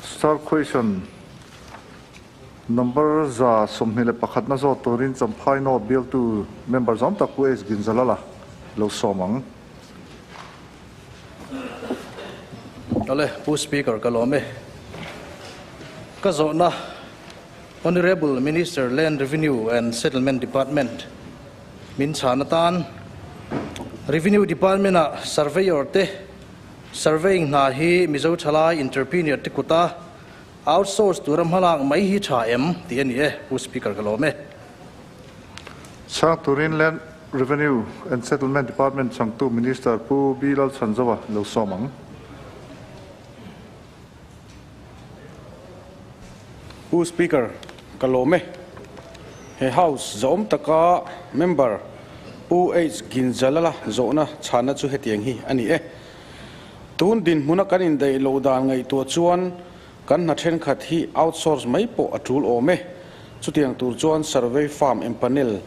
Star question number 121 na zawt turin Champhai North bialtu member zawm tak Pu H Ginzalala lo sawm ang. Awle, Pu Speaker ka lawm e. Ka zawhna Honourable Minister Land Revenue and Settlement Department min chhan atan Revenue Department ah Surveyor te Surveying hna hi Mizo thalai entrepreneur te kuta outsource tura hmalak mai hi tha em tih a ni e, Pu Speaker ka lawm e. Chhang turin Land Revenue and Settlement Department changtu Minister Pu B Lalchhanzova lo sawm ang. Pu Speaker, ka lawm e. He House zawm taka member Pu H Ginjalala zawhna chhanna chu hetiang hi a ni e. Tun dinhmuna kan indaih loh dan ngaihtuah chuan kan hna thenkhat hi outsource mai pawh a tul awm e. Chutiang tur chuan survey firm empanel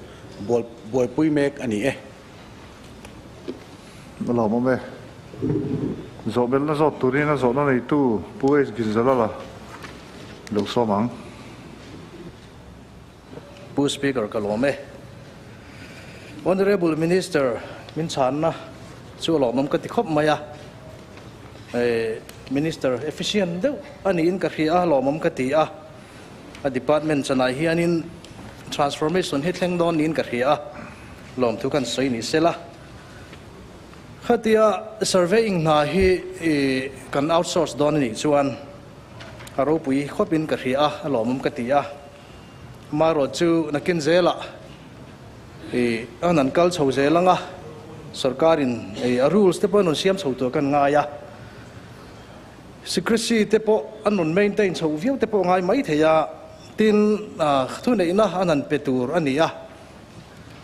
buaipui mek a ni e. A lawmawm e. Zawhbelna zawt turin a zawhna neitu Pu H Ginzalala lo sawm ang. Pu Speaker ka lawm e. Honourable Minister min chhanna chu a lawmawm ka ti khawp mai a. Minister efficient deuh a niin ka hria a, lawmawm ka ti a. A department chanah hianin transformation hi thleng dawn niin ka hria a, lawmthu kan sawi ni sela. Khatia surveying hna hi kan outsource dawn a nih chuan a ropui khawpin ka hria a, a lawmawm ka ti a. Amaherawh chu nakin zelah i an an kal chho zel ang a, sorkarin a rules te pawh an rawn siam chho tur kan ngai a. Secrecy te pawh an rawn maintain chho viau te pawh ngai mai thei a, tin thuneihna an han pe tur a ni a,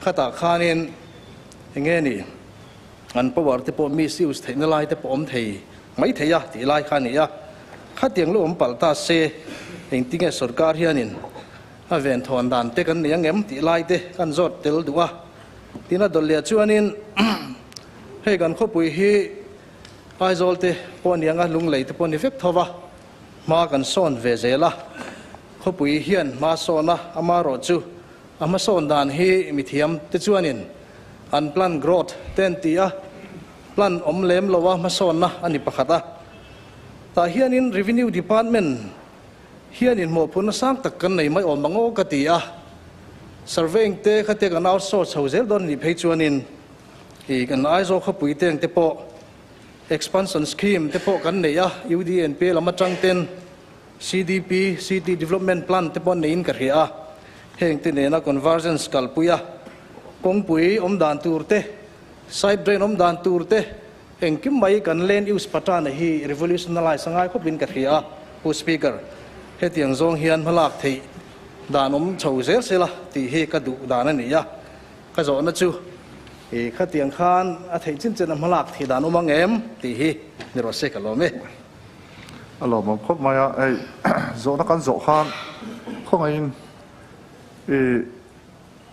khatah khanin enge ni an power te pawh misuse theihna lai te pawh awm thei mai thei a tih lai kha a ni a, khatiang lo awm palh ta se engtinge sorkar hianin a venthawn dan te kan nei ang em tih lai te kan zawt tel duh a, tin a dawlh leh chuanin hei kan khawpui hi Aizawl te pawh a ni ang a, Lunglei te pawh a ni vek tho va, hma kan sawn ve zel a, khawpui hian hma sawn a, amaherawh chu a hmasawn dan hi mithiam te chuanin an plan growth te an ti a, plan awm lem lo a hmasawnna a ni pakhat a. Tah hianin Revenue Department hianin mawhphurhna sang tak kan nei mai awm ang aw ka ti a, surveying te khatia kan outsource chho zel dawn a nih phei chuanin I kan Aizawl khawpui teng te pawh expansion scheme te pawh kan nei a, UDNP lam atang ten CDP, City Development Plan te pawh an neiin ka hria a, heng te nena convergence kalpui a, kawngpui awm dan tur te, side drain awm dan tur te, engkim mai kan land use pattern hi revolutionalise a ngai khawpin ka hria a, Pu Speaker, hetiang zawng hian hmalak theih dan awm chho zel sela tih hi ka duh dan a ni a. Ka zawhna chu i khatiang khan a theih chin chen a hmalak thih dan awm ang em tih hi ni rawh se ka lawm e. A lawmawm khawp mai a, hei zawhna kan zawh khan khawngaihin i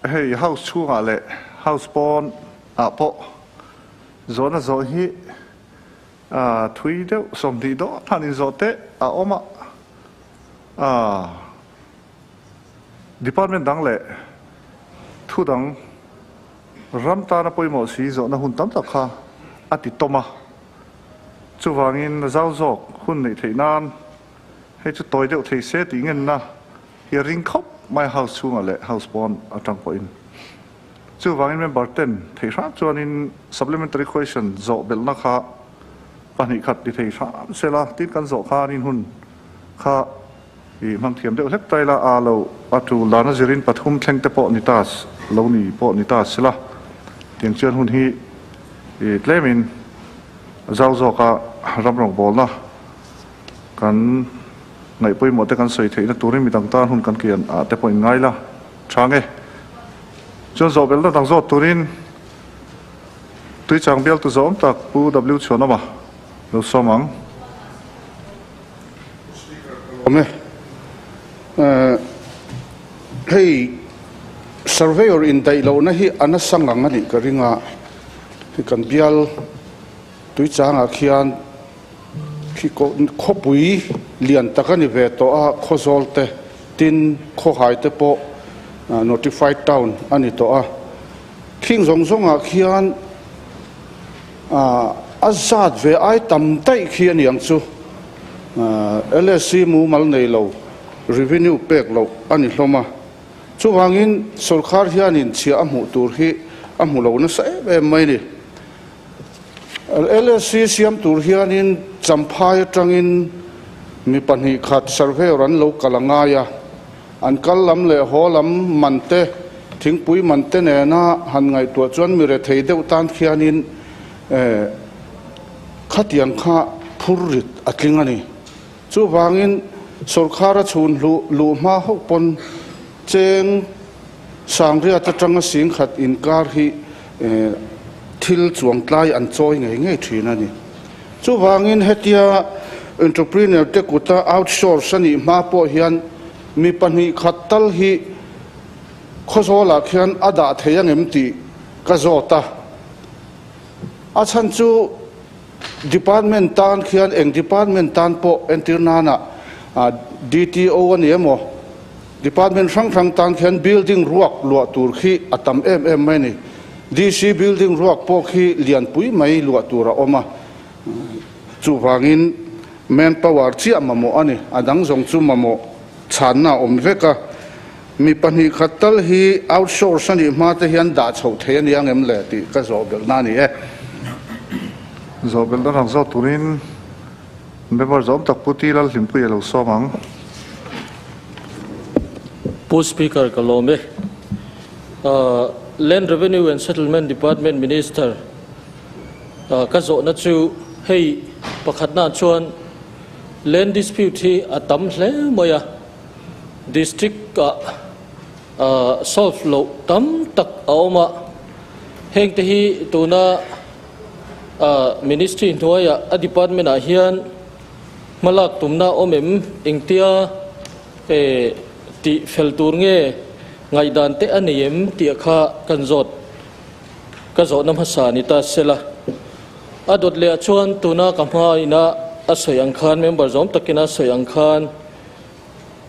hei house chhungah leh house pawn ah pawh zawhna zawh hi thui deuh 20 dawn han inzawh teh a awm a. Department dang leh thu dang ram tana pawimawh si zawhna hun tam tak kha a ti tawm a. Chuvangin zau zawk hun neih theih nan hei chu tawi deuh thei se tih ngenna hi a ring khawp mai House chhungah leh House pawn atang pawhin. Chuvangin member ten theih hram chuanin supplementary question zawh belhna kha pahnih khat ti thei hram sela tin kan zawh khanin hun kha I hmang thiam deuh hlek tai la, a lo a tul dan a zirin pathum thleng te pawh ni ta lo ni pawh ni ta sela, tiang chuan hun hi i tlemin zau zawka ram rawngbawlna kan ngaih pawimawh te kan sawi theihna turin midang tan hun kan kian ah te pawh in ngai la tha nge. Chuan zawhbelna dang zawt turin Tuichang bialtu zawm tak Pu W Chhuanawma lo sawm ang. Awm e. Hei surveyor indaih lohna hi a nasa ngang a nih ka ring a, hei kan bial Tuichangah khian khi Khi khawpui lian tak a ni ve tawh a, Khawzawl te, tin Khawhai te pawh notified town a ni tawh a. Khing zawng zawngah khian a zat ve ai tam daih khi a ni ang chu. LSC mumal nei lo, revenue pek loh a ni hlawm a. Chuvangin sorkar hianin chhiah a hmuh tur hi a hmu lo nasa em em mai a ni. LSC siam tur hianin Champhai atangin mi pahnih khat surveyor an lo kal a ngai a, an kal lam leh haw lam man te, thingpui man te nena han ngaihtuah chuan mi rethei deuh tan khianin khatiang kha phur rit a tling a ni. Chuvangin sorkar a chhun hluh luh hma hauh pawn cheng Sangriat atanga singkhat inkar hi thil chuangtlai an chawi ngei ngei thin a ni. Chuvangin hetia entrepreneur te kuta outsource a nih hma pawh hian mi pahnih khat tal hi Khawzawlah khian a dah thei angem tih ka zawt a. A chhan chu department tan khian eng department tan pawh entir nana DTO a ni emaw department hrang hrang tan khian building ruak luah tur khi a tam em em mai a ni. DC building ruak pawh khi lianpui mai luah tur a awm a, chuvangin manpower chiah mamawh a ni. A dang zawng chu mamawh chhanna a awm vek a. Mi pahnih khat tal hi outsource a nih hma te hian dah chhoh thei a ni ang em le tih ka zawh belhna a ni e. Zawh belhna rang zawk turin member zawm tak Pu Ti Lalhlimpuia lo sawm ang. Pu Speaker ka lawm e. Land Revenue and Settlement Department Minister ka zawhna chu hei pakhatna chuan land dispute hi a tam hle mai a. District ah solve loh tam tak a awm a, heng te hi tuna Ministry hnuaiah a department ah hian hmalak tumna awm em engtia tih fel tur nge ngaihdan te a nei em tih kha kan zawt ka zawhna hmasa ni ta sela. A dawt leh ah chuan tuna ka hma ina a sawi ang khan member zawm takina a sawi ang khan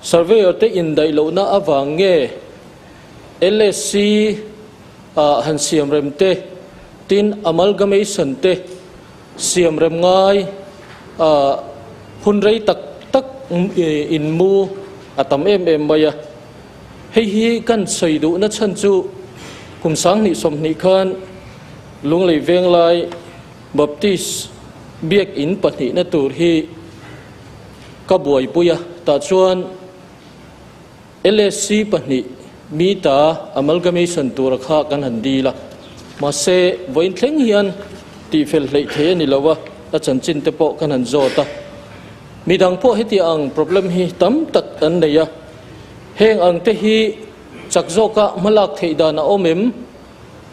Surveyor te indaih lohna avang nge LSC ah han siam rem te, tin amalgamation te siam rem ngai ah hun rei tak tak in mu a tam em em mai a. Hei hi kan sawi duhna chhan chu kum 20 20 khan Lunglei Venglai Baptist biakinn pahnihna tur hi Ka buaipui a, tah chuan LSC pahnih mi ta amalgamation tura kha kan han dil a, mahse vawiin thleng hian tihfel hleih thei a ni lo a, a chanchin te pawh kan han zawt a. Midang pawh heti ang problem hi tam tak an nei a, heng ang te hi chak zawka hmalak theih dan a awm em,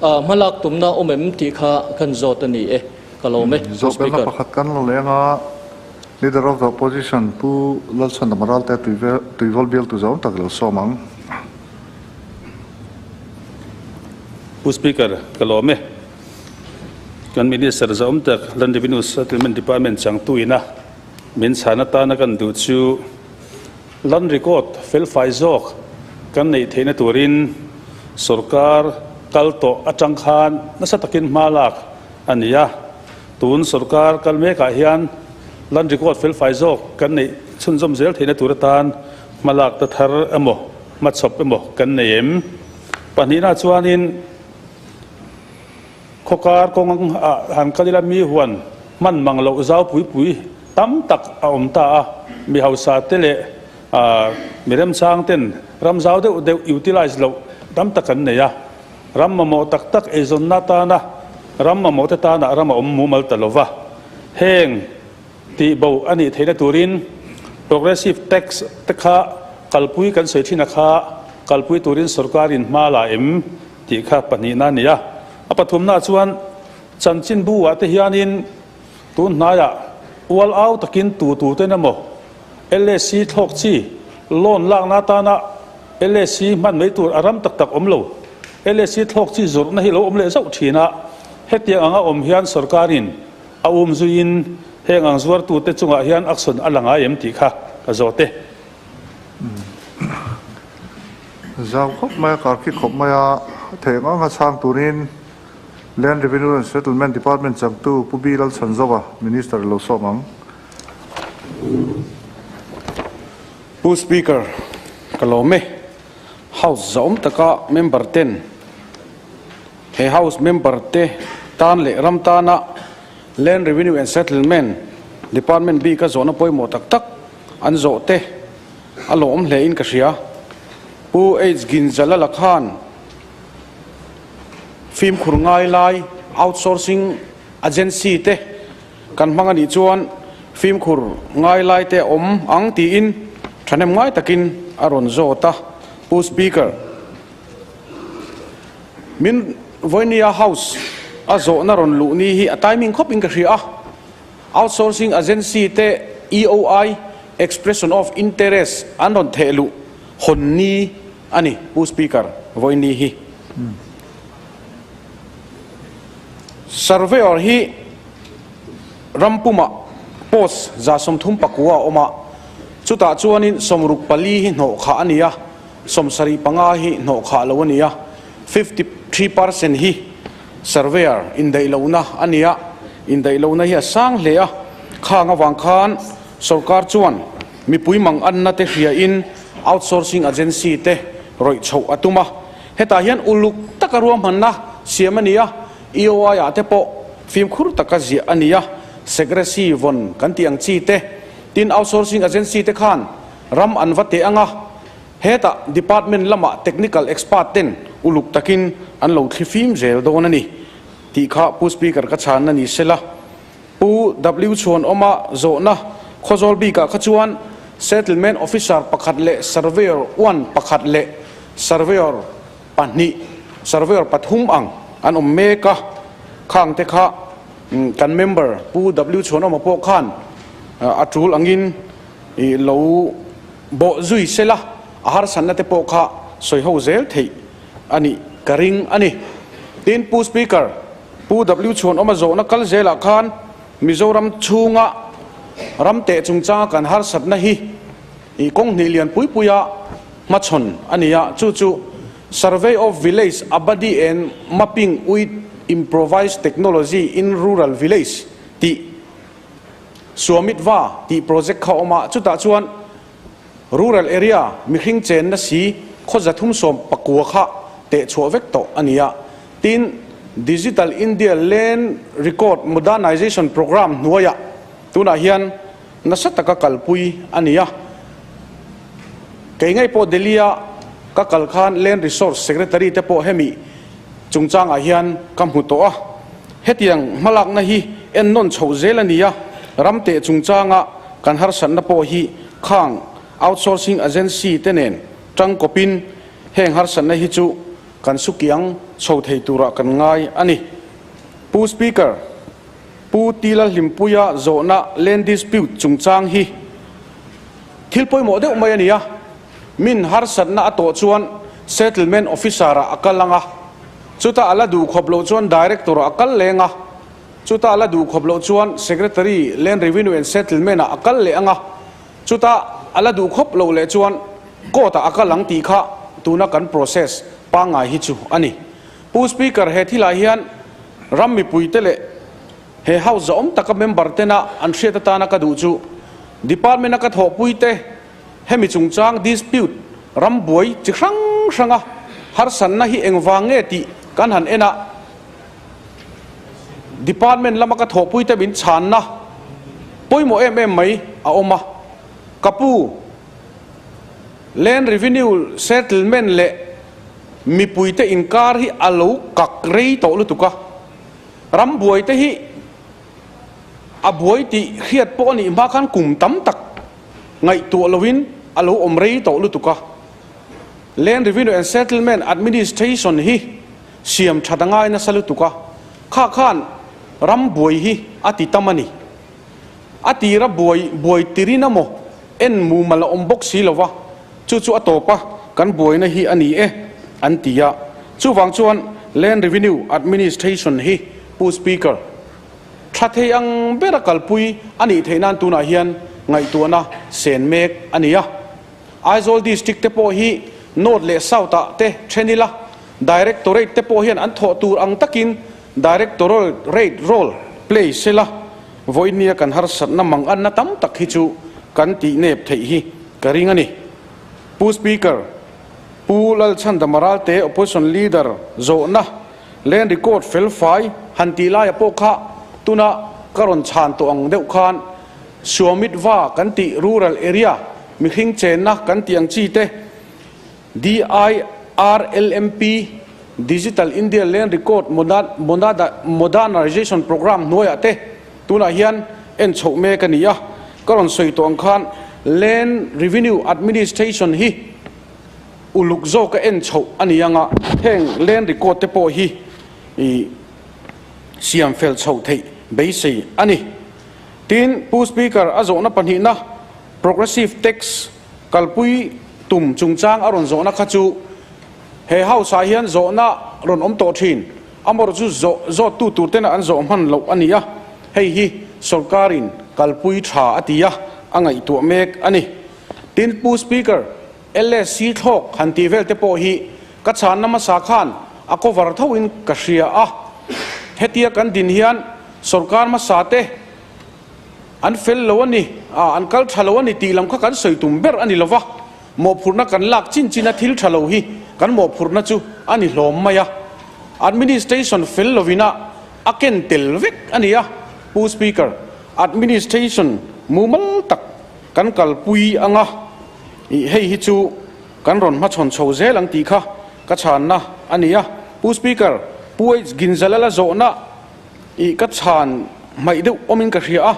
hmalak tumna a awm em tih kha kan zawt a ni e, ka lawm e, Pu Zawhbelna Speaker. pakhat kan lo leng a. Leader of the Opposition Pu Lalchhandama Ralte Tuivawl bialtu zawng tak lo sawm ang. Pu Speaker, ka lawm e. Kan Minister zawng tak Land Revenue Settlement Department changtu ina min chhan atana kan duh chu Land Record felfai zawk kan neih theihna turin sorkar kal tawh atang khan nasa takin hma lak a ni a. Tun sorkar kal mekah hian land record felfai zawk kan neih chhunzawm zel theihna tur atan hmalak ta thar emaw hmachhawp emaw kan nei em? Pahnihna chuanin khawkar kawng ah han kal ila mi huan hman mang loh zau pui pui tam tak a awm ta a, mi hausa te leh mi remchang ten ram zau deuh deuh utilize loh tam tak an nei a. Ram mamawh tak tak eizawnna atana ram mamawh te tanah ram a awm mumal ta lova, heng tih bo a nih theihna turin progressive tax te kha kalpui kan sawi thin a kha kalpui turin sorkarin hma la em tih kha pahnihna a ni a. A pathumna chuan chanchinbu ah te hianin tun hnaiah ual au takin tu tu ten emaw LSC thlawk chi loan lakna atana LSC hman mai tur a ram tak tak awm lo. LSC thlawk chi zawrhna hi lo awm leh zauh thin a, hetiang anga awm hian sorkarin a um zuiin Heng ang zuartute chungah hian action a la ngai em tih kha ka zawt e. Zau khawp mai a, karkhi khawp mai a, theih ang anga chhang turin Land Revenue and Settlement Department changtu Pu B Lalchhanzova, Minister lo sawm ang. Pu Speaker, ka lawm e. House zahawm taka member ten he House member te tan leh ram tana Land Revenue and Settlement Department bika zawhna pawimawh tak tak an zawh te a lawm hle in ka hria. Pu H Ginjalala khan fimkhur ngai lai outsourcing agency te kan hmang a nih chuan fimkhur ngai lai te a awm ang tiin thahnem ngai takin a rawn zawt a. Pu Speaker, min Vawinia House a zawhna rawn luh ni hi a timing khawp in ka hria a. Outsourcing agency te EOI, Expression of Interest, an rawn theh luh hawn ni a ni, Pu Speaker, vawiin hi. Surveyor hi ram pumah post 34 a awm a, chutah chuanin 64 hi hnawh khah a ni a, 75 hi hnawh khah lo a ni a, 53% hi Surveyor indaih lohna a ni a, indaih lohna hi a sang hle a, khang avang khan sorkar chuan mipui mang anna te hriain outsourcing agency te rawih chhoh a tum a, hetah hian uluk taka ruahmanna siam a ni a, EOI ah te pawh fimkhur taka ziah a ni a, secrecy vawn kan tih ang chi te, tin outsourcing agency te khan ram an va teh ang a, Hetah department lamah technical expert ten uluk takin an lo thli fim zel dawn a ni tih kha Pu Speaker ka chhanna ni sela. Pu W Chhuanawma zawhna Khawzawl bikah kha chuan Settlement Officer pakhat leh Surveyor one pakhat leh Surveyor pahnih, Surveyor pathum ang an awm mek a, khang te kha kan member Pu W Chhuanawma pawh khan a tul angin lo Bawh zui sela a harsatna te pawh kha sawi ho zel theih a nih ka ring a ni. Tin, Pu Speaker, Pu W Chhuanawma zawhna kal zelah khan Mizoram chhunga ram teh chungchanga kan harsatna hi i kawng hnih lian pui puia hmachhawn a ni a, chu chu Survey of Village Abadi and Mapping with Improvised Technology in Rural Village tih Suamit va tih project kha awm a, chutah chuan rural area mihring chenna si khaw 319 kha teh chhuah vek tawh a ni a. Tin, Digital India Land Record Modernization Programme hnuaiah tunah hian nasa taka kalpui a ni a. Kei ngei pawh Delhi-a ka kal khan Land Resource Secretary te pawh hemi chungchangah hian ka hmu tawh a. Hetiang hmalakna hi ennawn chhoh zel a ni a, ram teh chungchanga kan harsatna pawh hi khang outsourcing agency te nen tangkawpin heng harsatna hi chu kan sukiang chho thei turah kan ngai a ni. Pu Speaker, Pu Tila Hlimpuia zawhna land dispute chungchang hi thil pawimawh deuh mai a ni a, min harsatna a tawh chuan settlement officer ah a kal ang a, Chuta a la duh khawp loh chuan Director ah a kal leng a, chuta a la duh khawp loh chuan Secretary, Land Revenue and Settlement ah a kal leh ang a, chuta a la duh khawp loh leh chuan Court ah a kal ang tih kha tuna kan process pangngai hi chu a ni. Pu Speaker, he thilah hian ram mipuite leh he House zahawm taka member tena an hriat atana ka duh chu Department a ka thawhpuite Hemi chungchang dispute ram buai chi hrang hranga harsanna hi engvang nge tih kan han en a, Department lama ka thawhpuite min chhanna pawimawh em em mai a awm a. Ka pu, Land Revenue Settlement leh mipuite inkar hi a lo kak rei tawh lutuk a, ram buaite hi a buai tih hriat pawh a nih hma khan kum tam tak ngaihtuah loin a lo awm rei tawh lutuk a, Land Revenue and Settlement Administration hi siam that a ngai nasa lutuk a, kha khan ram buai hi a ti tam a ni. A tira buai buai tirin emaw en mumal a awm bawk si lova, chu chu a tawp a, kan buaina hi a ni e, an ti a. Chuvang chuan Land Revenue Administration hi Pu Speaker, tha thei ang bera kalpui a nih theih nan tunah hian ngaihtuahna sen mek a ni a. Aizawl District te pawh hi North leh South ah te then ila, Directorate te pawh hian an thawh tur ang takin Directorate role play sela, vawinia kan harsatna manganna tam tak hi chu kan tih nep theih hi ka ring a ni. Pu Speaker, Pu Lalchhandama Ralte Opposition Leader zawhna Land Record felfai han tih laia pawh kha tuna ka rawn chhan tawh ang deuh khan Suamitva kan tih rural area mihring chenna kan tih ang chi te DIRLMP, Digital India Land Record Modernization Programme hnuaiah te tunah hian en chhoh mek a ni a. Ka rawn sawi tawh ang khan Land Revenue Administration hi uluk zawka en chhoh a ni ang a, heng land record te pawh hi siam fel chhoh theih beisei a ni. Tin, Pu Speaker, a zawhna pahnihna Progressive Tax kalpui tum chungchang a rawn zawhna kha chu he House ah hian zawhna rawn awm tawh thin, amaherawh chu zawh zawttu tur tena an zawh hman loh a ni a, hei hi sorkarin kalpui tha a ti a, a ngaihtuah mek a ni. Tin, Pu Speaker, LSC thlawk han tih vel te pawh hi ka chhanna hmasa khan a cover tho in ka hria a, hetia kan din hian sorkar hmasa te an fel lo a ni, an kal tha lo a ni tih lam kha kan sawi tum ber a ni lova, mawhphurhna kan lak chin chin a thil tha lo hi kan mawhphurhna chu a ni hlawm mai a, administration fel lovin a a ken tel vek a ni a, Pu Speaker, administration mumal tak kan kalpui ang a, ih hei hi chu kan rawn hmachhawn chho zel ang tih kha ka chhanna a ni a. Pu Speaker, Pu H Ginzalala zawhna ih ka chhan hmaih deuh awmin ka hria a,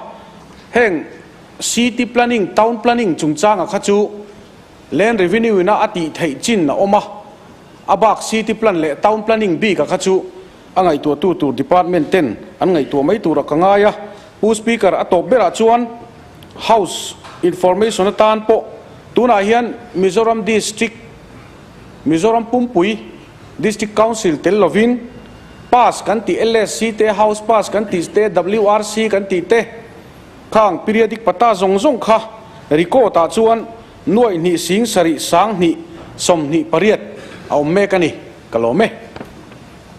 heng City Planning, Town Planning chungchanga kha chu Land Revenue ina a tih theih chin a awm a, a bak City Plan leh Town Planning bika kha chu a ngaihtuahtu tur Department ten an ngaihtuah mai turah ka ngai a. Pu Speaker, a tawp berah chuan House Information atan pawh tunah hian Mizoram District, Mizoram Pumpui District Council tel lovin Pass kan tih LSC te, House Pass kan tih te, WRC kan tih te khang periodic pata zawng zawng kha record ah chuan nuaih hnih sing sarih sang hnih 28 a awm mek a ni. Ka lawm e.